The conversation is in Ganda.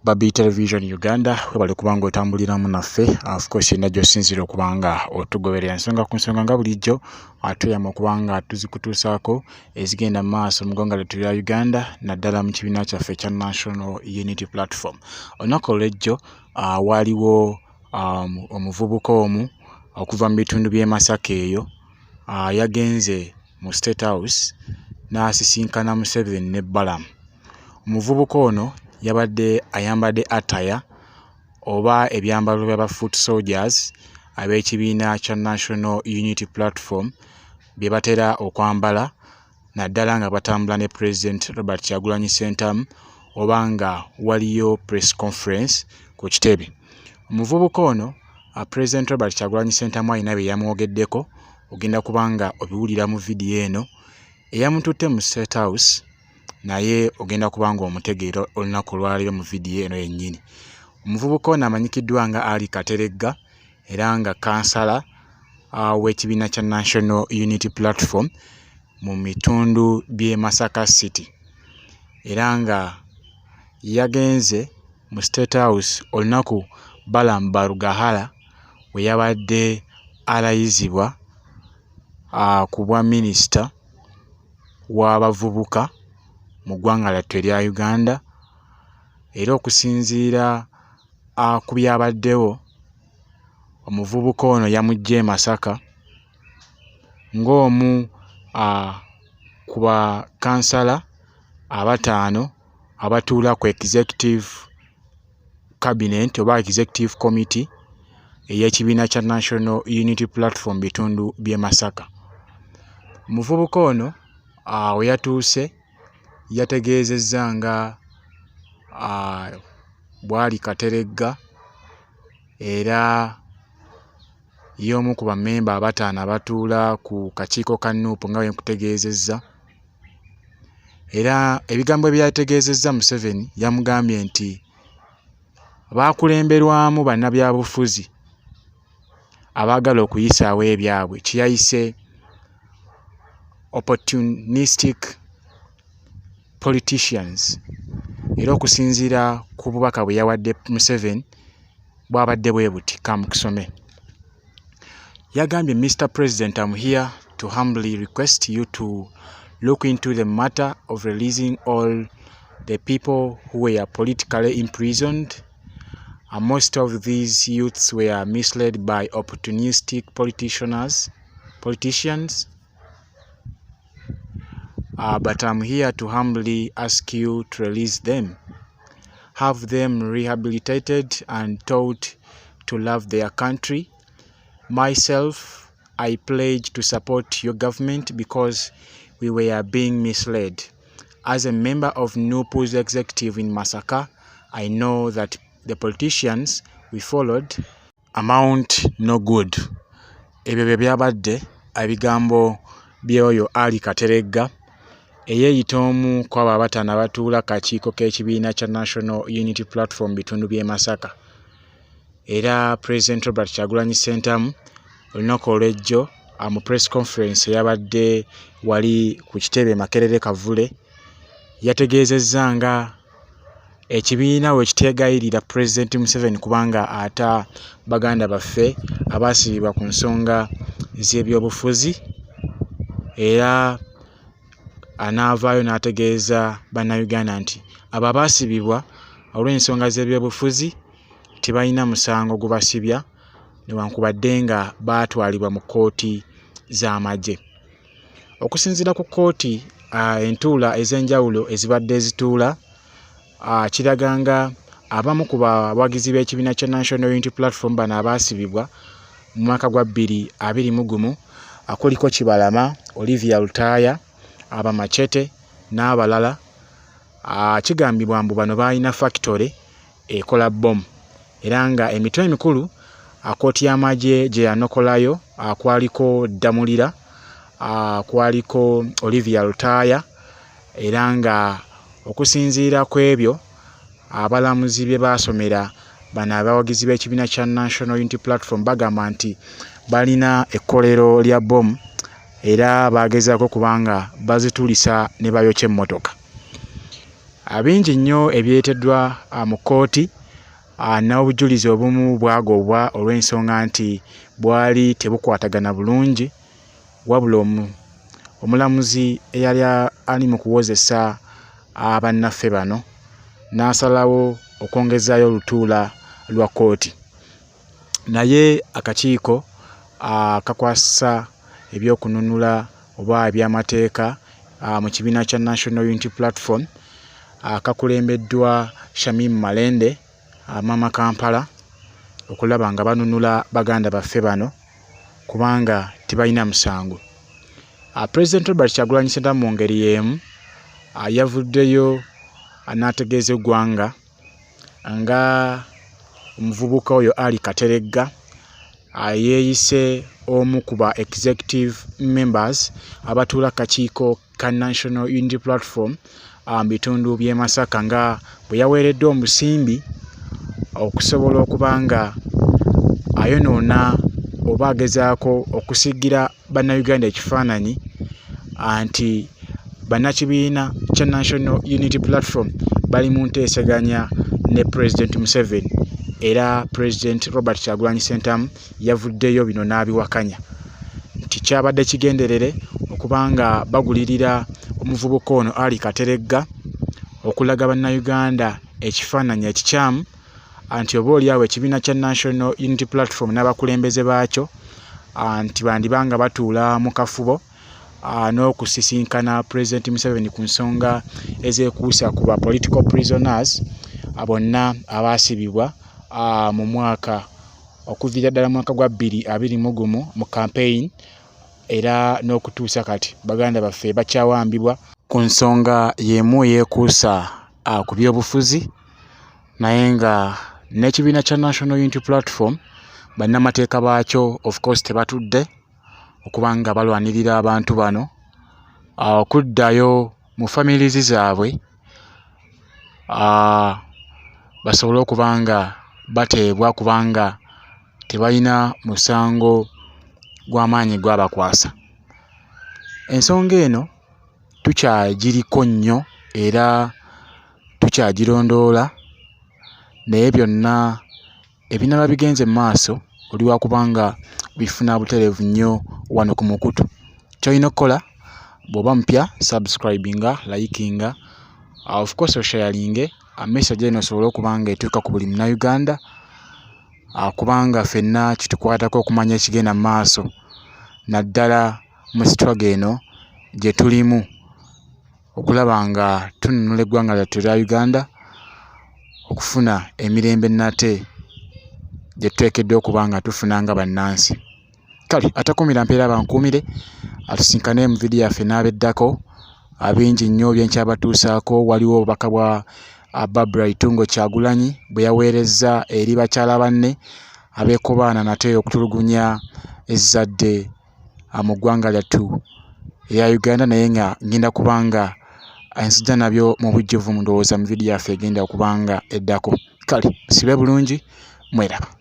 Babi Television Uganda, webale kubanga otambuliramu naffe. Of course yenna gy'osinziira okuba nga otugoberera ensonga ku nsonga, nga bulijjo atweyama okuba nga tuzikutuusaako ezigenda mu maaso mu ggwanga lyattu lya Uganda, naddala mu kibiina kyaffe ekya National Unity Platform. Olunaku olw'ejjo waaliwo omuvubuka omu okuva mu bitundu by'e Masaka eyo yagenze mu State House n'asisinkana Museveni ne Balaam. Omuvubuka ono yabadde ayambadde attire oba ebyambalo by'aba foot soldiers ab'ekibiina kya National Unity Platform bye batera okwambala, naddala nga batambula ne President Robert Kyagulanyi Ssentamu oba nga waliyo press conference ku kitebe. Omuvubuka ono, President Robert Kyagulanyi Ssentamu alina bye yamwogeddeko, ogenda kuba nga obiwulira mu vidiyo eno. Eyamututte mu State House naye ogenda kuba nga omutegeera olunaku olwaleero mu vidiyo eno yennyini. Omuvubuka ono amanyikiddwa nga Ali Kateregga era nga kansala w'ekibiina kya National Unity Platform mu bitundu by'e Masaka City, era nga yagenze mu State House olunaku Balaam Barugahara we yabadde alayizibwa ku bwa minisita w'abavubuka mu ggwanga lyattu erya Uganda. Era okusinziira ku byabaddewo, omuvubuka ono yamuggye e Masaka ng'omu ku bakansala abataano abatuula ku executive cabinet oba executive committee ey'ekibiina kya National Unity Platform mu bitundu by'e Masaka. Omuvubuka ono we yatuuse yategeezezza nga bw'ali Kateregga era y'omu ku bammemba abataano abatuula ku kakiiko ka NUP, nga bwe nkutegeezezza. Era ebigambo bye yategeezezza Museveni, yamugambye nti baakulemberwamu bannabyabufuzi abaagala okuyisaawo ebyabwe, kye yayise opportunistic politicians. Era okusinziira ku bubaka bwe yawadde Museveni bwabadde bwe buti, kamukusome. Yagambye, "Mr President, I'm here to humbly request you to look into the matter of releasing all the people who were politically imprisoned. Most of these youths were misled by opportunistic politicians. But I'm here to humbly ask you to release them, have them rehabilitated and taught to love their country. Myself, I pledge to support your government because we were being misled. As a member of NUP's executive in Masaka, I know that the politicians we followed amount no good." Ebyo bye byabadde ebigambo by'oyo Ali Kateregga eyeeyita omu ku abo abataano abatuula kakiiko k'ekibiina kya National Unity Platform bitundu by'e Masaka. Era President Robert Kyagulanyi Ssentamu olunaku olw'ejjo mu press conference eyabadde wali ku kitebe Makerere Kavule yategeezezza nga ekibiina we kiteegayirira Pulezidenti Museveni kubanga ata baganda baffe abaasibibwa ku nsonga z'ebyobufuzi, era anaavaayo n'ategeeza Bannayuganda nti abo abaasibibwa olw'ensonga z'ebyobufuzi tebalina musango gubasibya, newankubadde nga baatwalibwa mu kkooti z'amagye. Okusinziira ku kkooti entuula ez'enjawulo ezibadde zituula, kiraga nga abamu ku bawagizi b'ekibiina kya National Unity Platform bano abaasibibwa mu mwaka gwa 2021 kuliko Kibalama, Olivia Lutaaya, Abamachete n'abalala. Kigambibwa mbu bano baalina factory ekola bbomu, era nga emitwe emikulu kkooti y'amagye gye yanokolayo kwaliko Ddamulira, kwaliko Olivia Lutaaya, era nga okusinziira ku ebyo abalamuzi bye baasomera bano abawagizi b'ekibiina kya National Unity Platform, bagamba nti balina ekkolero lya bbomu era baagezaako kubanga bazitulisa ne bayokya emmotoka. Bingi nnyo ebireeteddwa mu kkooti n'obujulizi obumu bwagobwa olw'ensonga nti bwali tebukwatagana bulungi wabula omulamuzi eyali ali mu kuwozesa bannaffe bano n'asalawo okwongezaayo olutuula lwa kkooti. Naye akakiiko akakwasisa ebyokununula oba ebyamateeka mu kibiina kya National Unity Platform kakulembeddwa Shamim Malende Maama Kampala okulaba nga banunula baganda baffe bano kubanga tebalina musango. Pulezidenti Robert Kyagulanyi Ssentamu mu ngeri y'emu yavuddeyo n'ategeeza eggwanga nga omuvubuka oyo Ali Kateregga yeeyise omu ku ba executive members abatuula kakiiko ka National Unity Platform mu bitundu by'e Masaka nga bwe yaweereddwa omusimbi okusobola okuba nga ayonoona oba agezaako okusiigira Bannayuganda ekifaananyi nti bannakibiina kya National Unity Platform bali mu nteeseganya ne Pulezidenti Museveni era Pulezidenti Robert Kyagulanyi Ssentamu yavuddeyo bino n'abiwakanya nti kyabadde kigenderere okuba nga bagulirira omuvubuka ono Ali Kateregga okulaga Bannayuganda ekifaananyi ekikyamu nti oba oli awo ekibiina kya National Unity Platform n'abakulembeze baakyo nti bandiba nga batuula mu kafubo n'okusisinkana Pulezidenti Museveni ku nsonga ezeekuusa ku ba political prisoners bonna abaasibibwa mu mwaka okuviira ddala mwaka gwa 2021 mu campaign era n'okutuusa kati baganda baffe bakyawambibwa ku nsonga y'emu eyeekuusa ku byobufuzi naye nga n'ekibiina kya National Unity Platform bannamateeka baakyo of course tebatudde okuba nga balwanirira abantu bano okuddayo mu families zaabwe basobole okuba nga bateebwa kubanga tebalina musango gw'amaanyi gwabakwasa. Ensonga eno tukyagiriko nnyo era tukyagirondoola naye byonna ebinaaba bigenze mu maaso oli wa kuba nga bifuna butereevu nnyo wano ku mukutu. Ky'olina okukola bw'oba mupya subscribinga, likinga, of course osharinge message eno osobole okuba nga etuuka ku buli Munnayuganda kubanga ffenna kitukwatako okumanya ekigenda mu maaso naddala mu struggle eno gye tulimu okulaba nga tununula eggwanga lyattu erya Uganda okufuna emirembe nate gye tuteekeddwa okuba nga tufuna nga bannansi. Kale atakuumira mpeera bankuumire atusinkane mu vidiyo yaffe n'abeddako bingi nnyo bye nkyabatuusaako. Waliwo obubaka bwa Barbara Itungo Kyagulanyi bwe yaweerezza eri bakyala banne abeekobaana nate okutulugunya ezzadde mu ggwanga lyattu erya Uganda naye nga ngenda kuba nga nzija nabyo mu bujjuvu ndowooza mu vidiyo yaffe egenda okuba nga eddako. Kale musibe bulungi mweraba.